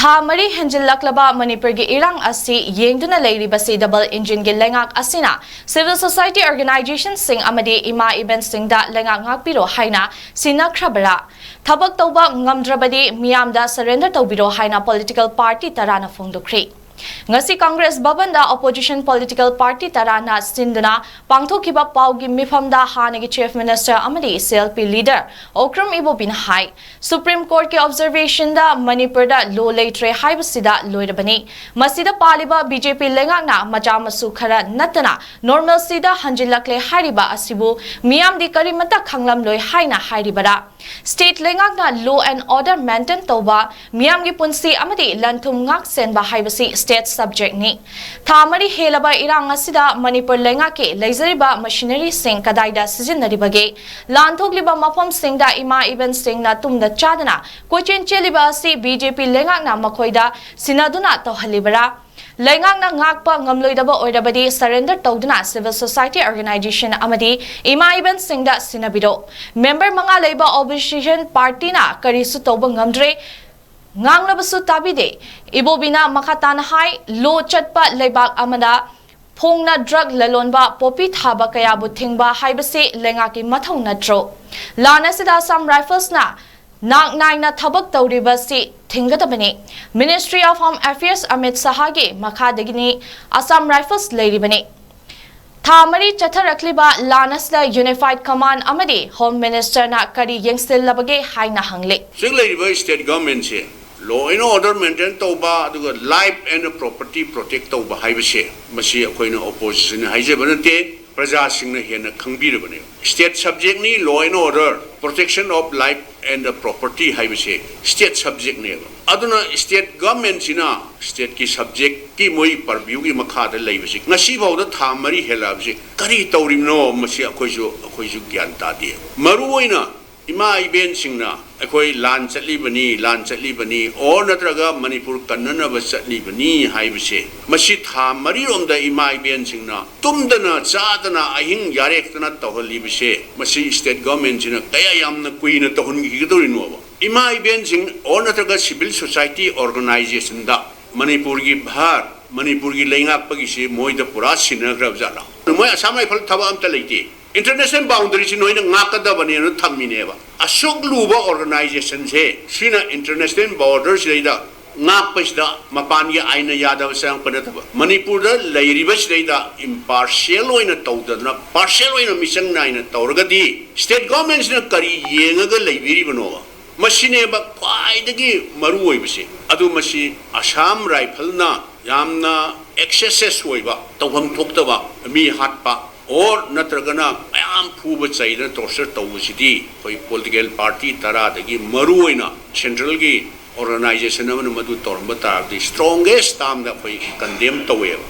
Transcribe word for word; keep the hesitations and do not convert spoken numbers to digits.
ꯊꯥ ꯃꯔꯤ ꯍꯦꯟꯖꯤꯜꯂꯛꯂꯕ ꯃꯅꯤꯄꯨꯔꯒꯤ ꯏꯔꯥꯡ ꯑꯁꯤ ꯌꯦꯡꯗꯨꯅ ꯂꯩꯔꯤꯕꯁꯤ ꯗꯕꯜ ꯏꯟꯖꯤꯟꯒꯤ ꯂꯩꯉꯥꯛ ꯑꯁꯤꯅ ꯁꯤꯚꯤꯜ ꯁꯣꯁꯥꯏꯇꯤ ꯑꯣꯔꯒꯅꯥꯏꯖꯦꯁꯟꯁꯤꯡ ꯑꯃꯗꯤ ꯏꯃꯥ ꯏꯕꯦꯟꯁꯤꯡꯗ ꯂꯩꯉꯥꯛ ꯉꯥꯛꯄꯤꯔꯣ ꯍꯥꯏꯅ ꯁꯤꯟꯅꯈ꯭ꯔꯕꯔꯥ? ꯊꯕꯛ ꯇꯧꯕ ꯉꯝꯗ꯭ꯔꯕꯗꯤ ꯃꯤꯌꯥꯝꯗ ꯁꯔꯦꯟꯗꯔ ꯇꯧꯕꯤꯔꯣ ꯍꯥꯏꯅ ꯄꯣꯂꯤꯇꯤꯀꯦꯜ ꯄꯥꯔꯇꯤ ꯇꯔꯥꯅ ꯐꯣꯡꯗꯣꯛꯈ꯭ꯔꯤ꯫ ꯉꯁꯤ ꯀꯪꯒ꯭ꯔꯦꯁ ꯚꯕꯟꯗ ꯑꯣꯄꯣꯖꯤꯁꯟ ꯄꯣꯂꯤꯇꯤꯀꯦꯜ ꯄꯥꯔꯇꯤ ꯇꯔꯥꯅ ꯁꯤꯟꯗꯨꯅ ꯄꯥꯡꯊꯣꯛꯈꯤꯕ ꯄꯥꯎꯒꯤ ꯃꯤꯐꯝꯗ ꯍꯥꯟꯅꯒꯤ ꯆꯤꯐ ꯃꯤꯅꯤꯁꯇꯔ ꯑꯃꯗꯤ C L P leader Okram ꯏꯕꯣꯕꯤꯅ ꯍꯥꯏ, ꯁꯨꯄ꯭ꯔꯤꯝ ꯀꯣꯔꯠꯀꯤ ꯑꯣꯕꯖꯔꯕꯦꯁꯟꯗ ꯃꯅꯤꯄꯨꯔꯗ ꯂꯣ ꯂꯩꯇ꯭ꯔꯦ ꯍꯥꯏꯕꯁꯤꯗ ꯂꯣꯏꯔꯕꯅꯤ꯫ ꯃꯁꯤꯗ ꯄꯥꯜꯂꯤꯕ ꯕꯤ ꯖꯦ ꯄꯤ ꯂꯩꯉꯥꯛꯅ ꯃꯆꯥ ꯃꯁꯨ ꯈꯔ ꯅꯠꯇꯅ ꯅꯣꯔꯃꯦꯜꯁꯤꯗ ꯍꯟꯖꯤꯜꯂꯛꯂꯦ ꯍꯥꯏꯔꯤꯕ ꯑꯁꯤꯕꯨ ꯃꯤꯌꯥꯝꯗꯤ ꯀꯔꯤꯃꯠꯇ ꯈꯪꯂꯝꯂꯣꯏ ꯍꯥꯏꯅ ꯍꯥꯏꯔꯤꯕꯔꯥ? ꯁ꯭ꯇꯦꯠ ꯂꯩꯉꯥꯛꯅ ꯂꯣ ꯑꯦꯟ ꯑꯣꯔꯗꯔ ꯃꯦꯟꯇꯦꯟ ꯇꯧꯕ, ꯃꯤꯌꯥꯝꯒꯤ ꯄꯨꯟꯁꯤ ꯑꯃꯗꯤ ꯂꯟ ꯊꯨꯝ ꯉꯥꯛ ꯁꯦꯟꯕ ꯍꯥꯏꯕꯁꯤ ꯁ꯭ꯇꯦꯠ ꯁꯕꯖꯦꯛꯅꯤ꯫ ꯊꯥ ꯃꯔꯤ ꯍꯦꯜꯂꯕ ꯏꯔꯥꯡ ꯑꯁꯤꯗ ꯃꯅꯤꯄꯨꯔ ꯂꯩꯉꯥꯛꯀꯤ ꯂꯩꯖꯔꯤꯕ ꯃꯁꯤꯅꯔꯤꯁꯤꯡ ꯀꯗꯥꯏꯗ ꯁꯤꯖꯤꯟꯅꯔꯤꯕꯒꯦ? ꯂꯥꯟ ꯊꯣꯛꯂꯤꯕ ꯃꯐꯝꯁꯤꯡꯗ ꯏꯃꯥ ꯏꯕꯦꯟꯁꯤꯡꯅ ꯇꯨꯝꯗ ꯆꯥꯗꯅ ꯀꯣꯏꯆꯦꯟ ꯆꯦꯜꯂꯤꯕ ꯑꯁꯤ ꯕꯤ ꯖꯦ ꯄꯤ ꯂꯩꯉꯥꯛꯅ ꯃꯈꯣꯏꯗ ꯁꯤꯟꯅꯗꯨꯅ ꯇꯧꯍꯜꯂꯤꯕꯔꯥ? ꯂꯩꯉꯥꯛꯅ ꯉꯥꯛꯄ ꯉꯝꯂꯣꯏꯗꯕ ꯑꯣꯏꯔꯕꯗꯤ ꯁꯔꯦꯟꯗꯔ ꯇꯧꯗꯨꯅ ꯁꯤꯚꯤꯜ ꯁꯣꯁꯥꯏꯇꯤ ꯑꯣꯔꯒꯅꯥꯏꯖꯦꯁꯟ ꯑꯃꯗꯤ ꯏꯃꯥ ꯏꯕꯦꯟꯁꯤꯡꯗ ꯁꯤꯟꯅꯕꯤꯔꯣ꯫ ꯃꯦꯝꯕꯔ ꯃꯉꯥ ꯂꯩꯕ ꯑꯣꯄꯣꯖꯤꯁꯟ ꯄꯥꯔꯇꯤꯅ ꯀꯔꯤꯁꯨ ꯇꯧꯕ ꯉꯝꯗ꯭ꯔꯦ, ꯉꯥꯡꯂꯕꯁꯨ ꯇꯥꯕꯤꯗꯦ꯫ ꯏꯕꯣꯕꯤꯅ ꯃꯈꯥ ꯇꯥꯅ ꯍꯥꯏ, ꯂꯣ ꯆꯠꯄ ꯂꯩꯕꯥꯛ ꯑꯃꯗ ꯐꯣꯡꯅ ꯗ꯭ꯔꯒ ꯂꯂꯣꯟꯕ, ꯄꯣꯄꯤ ꯊꯥꯕ ꯀꯌꯥꯕꯨ ꯊꯤꯡꯕ ꯍꯥꯏꯕꯁꯤ ꯂꯩꯉꯥꯛꯀꯤ ꯃꯊꯧ ꯅꯠꯇ꯭ꯔꯣ? ꯂꯥꯟ ꯑꯁꯤꯗ ꯑꯁꯥꯝ ꯔꯥꯏꯐꯜꯁꯅ ꯅꯥꯛ ꯅꯥꯏꯅ ꯊꯕꯛ ꯇꯧꯔꯤꯕꯁꯤ ꯊꯤꯡꯒꯗꯕꯅꯤ꯫ Ministry of home affairs Amit ꯁꯍꯥꯒꯤ ꯃꯈꯥꯗꯒꯤꯅꯤ ꯑꯁꯥꯝ ꯔꯥꯏꯐꯜꯁ ꯂꯩꯔꯤꯕꯅꯤ꯫ ꯊꯥ ꯃꯔꯤ ꯆꯠꯊꯔꯛꯂꯤꯕ ꯂꯥꯟ ꯑꯁꯤꯗ ꯌꯨꯅꯤꯐꯥꯏꯗ ꯀꯃꯥꯟ ꯑꯃꯗꯤ ꯍꯣꯝ ꯃꯤꯅꯤꯁꯇꯔꯅ ꯀꯔꯤ ꯌꯦꯡꯁꯤꯜꯂꯕꯒꯦ ꯍꯥꯏꯅ ꯍꯪꯂꯤ꯫ ꯍꯧꯖꯤꯛ ꯂꯩꯔꯤꯕ state ꯒꯚꯔꯟꯃꯦꯟꯁꯦ law and order maintain ꯇꯧꯕ, ꯑꯗꯨꯒ life and property protect ꯇꯧꯕ ꯍꯥꯏꯕꯁꯦ, ꯃꯁꯤ ꯑꯩꯈꯣꯏꯅ ꯑꯣꯄꯣꯖꯤꯁꯟꯅ ꯍꯥꯏꯖꯕ ꯅꯠꯇꯦ, ꯄ꯭ꯔꯖꯥꯁꯤꯡꯅ ꯍꯦꯟꯅ ꯈꯪꯕꯤꯔꯕꯅꯦ꯫ ꯁ꯭ꯇꯦꯠ ꯁꯕꯖꯦꯛꯅꯤ, law and order, protection of life and property ꯍꯥꯏꯕꯁꯦ ꯁ꯭ꯇꯦꯠ ꯁꯕꯖꯦꯛꯅꯦꯕ꯫ ꯑꯗꯨꯅ ꯁ꯭ꯇꯦꯠ ꯒꯚꯔꯟꯃꯦꯟꯁꯤꯅ ꯁ꯭ꯇꯦꯠꯀꯤ ꯁꯕꯖꯦꯛꯀꯤ ꯃꯣꯏ ꯄꯔꯚ꯭ꯌꯨꯒꯤ ꯃꯈꯥꯗ ꯂꯩꯕꯁꯤ ꯉꯁꯤꯐꯥꯎꯗ ꯊꯥ ꯃꯔꯤ ꯍꯦꯜꯂꯛꯑꯕꯁꯤ ꯀꯔꯤ ꯇꯧꯔꯤꯕꯅꯣ, ꯃꯁꯤ ꯑꯩꯈꯣꯏꯁꯨ, ꯑꯩꯈꯣꯏꯁꯨ ꯒ꯭ꯌꯥꯟ ꯇꯥꯗꯦ꯫ ꯃꯔꯨꯑꯣꯏꯅ ꯏꯃꯥ ꯏꯕꯦꯟꯁꯤꯡꯅ ꯑꯩꯈꯣꯏ ꯂꯥꯟ ꯆꯠꯂꯤꯕꯅꯤ, ꯂꯥꯟ ꯆꯠꯂꯤꯕꯅꯤ, or ꯅꯠꯇ꯭ꯔꯒ ꯃꯅꯤꯄꯨꯔ ꯀꯟꯅꯅꯕ ꯆꯠꯂꯤꯕꯅꯤ ꯍꯥꯏꯕꯁꯦ, ꯃꯁꯤ ꯊꯥ ꯃꯔꯤꯔꯣꯝꯗ ꯏꯃꯥ ꯏꯕꯦꯟꯁꯤꯡꯅ ꯇꯨꯝꯗꯅ ꯆꯥꯗꯅ ꯑꯍꯤꯡ ꯌꯥꯔꯦꯛꯇꯅ ꯇꯧꯍꯜꯂꯤꯕꯁꯦ, ꯃꯁꯤ ꯁ꯭ꯇꯦꯠ ꯒꯚꯔꯟꯃꯦꯟꯁꯤꯅ ꯀꯌꯥ ꯌꯥꯝꯅ ꯀꯨꯏꯅ ꯇꯧꯍꯟꯈꯤꯒꯗꯧꯔꯤꯅꯣꯕ? ꯏꯃꯥ ꯏꯕꯦꯟꯁꯤꯡ ꯑꯣꯔ ꯅꯠꯇ꯭ꯔꯒ civil society organizationꯗ ꯃꯅꯤꯄꯨꯔꯒꯤ ꯚꯥꯔ, ꯃꯅꯤꯄꯨꯔꯒꯤ ꯂꯩꯉꯥꯛꯄꯒꯤꯁꯤ ꯃꯣꯏꯗ ꯄꯨꯔꯥ ꯁꯤꯟꯅꯈ꯭ꯔꯕ ꯖꯥꯠꯂꯣ? ꯃꯣꯏ ꯑꯁꯥꯝ ꯔꯥꯏꯐꯜ ꯊꯕꯛ ꯑꯝꯇ ꯂꯩꯇꯦ꯫ International boundaryꯁꯤ ꯅꯣꯏꯅ ꯉꯥꯛꯀꯗꯕꯅꯦꯅ ꯊꯝꯃꯤꯅꯦꯕ꯫ ꯑꯁꯨꯛ ꯂꯨꯕ organizationꯁꯦ ꯁꯤꯅ international borderꯁꯤꯗꯩꯗ ꯉꯥꯛꯄꯁꯤꯗ ꯃꯄꯥꯟꯒꯤ ꯑꯥꯏꯟꯅ ꯌꯥꯗꯕ ꯆꯪꯉꯛꯄ ꯅꯠꯇꯕ, ꯃꯅꯤꯄꯨꯔꯗ ꯂꯩꯔꯤꯕꯁꯤꯗꯩꯗ impartial ꯑꯣꯏꯅ ꯇꯧꯗꯅ, partial ꯑꯣꯏꯅ ꯃꯤꯆꯪ ꯅꯥꯏꯅ ꯇꯧꯔꯒꯗꯤ state governmentꯁꯤꯅ ꯀꯔꯤ ꯌꯦꯡꯉꯒ ꯂꯩꯕꯤꯔꯤꯕꯅꯣꯕ? ꯃꯁꯤꯅꯦꯕ ꯈ꯭ꯋꯥꯏꯗꯒꯤ ꯃꯔꯨ ꯑꯣꯏꯕꯁꯦ꯫ ꯑꯗꯨ ꯃꯁꯤ ꯑꯁꯥꯝ ꯔꯥꯏꯐꯜꯅ ꯌꯥꯝꯅ excesses ꯑꯣꯏꯕ, ꯇꯧꯐꯝ ꯊꯣꯛꯇꯕ, ꯃꯤ ꯍꯥꯠꯄ ꯑꯣꯔ ꯅꯠꯇ꯭ꯔꯒꯅ ꯃꯌꯥꯝ ꯐꯨꯕ ꯆꯩꯗꯅ torture ꯇꯧꯕꯁꯤꯗꯤ ꯑꯩꯈꯣꯏ political party ꯇꯔꯥꯗꯒꯤ ꯃꯔꯨ ꯑꯣꯏꯅ centralꯒꯤ organization ꯑꯃꯅ ꯃꯗꯨ ꯇꯧꯔꯝꯕ ꯇꯥꯔꯒꯗꯤ strongest termꯗ ꯑꯩꯈꯣꯏ condemn ꯇꯧꯋꯦꯕ꯫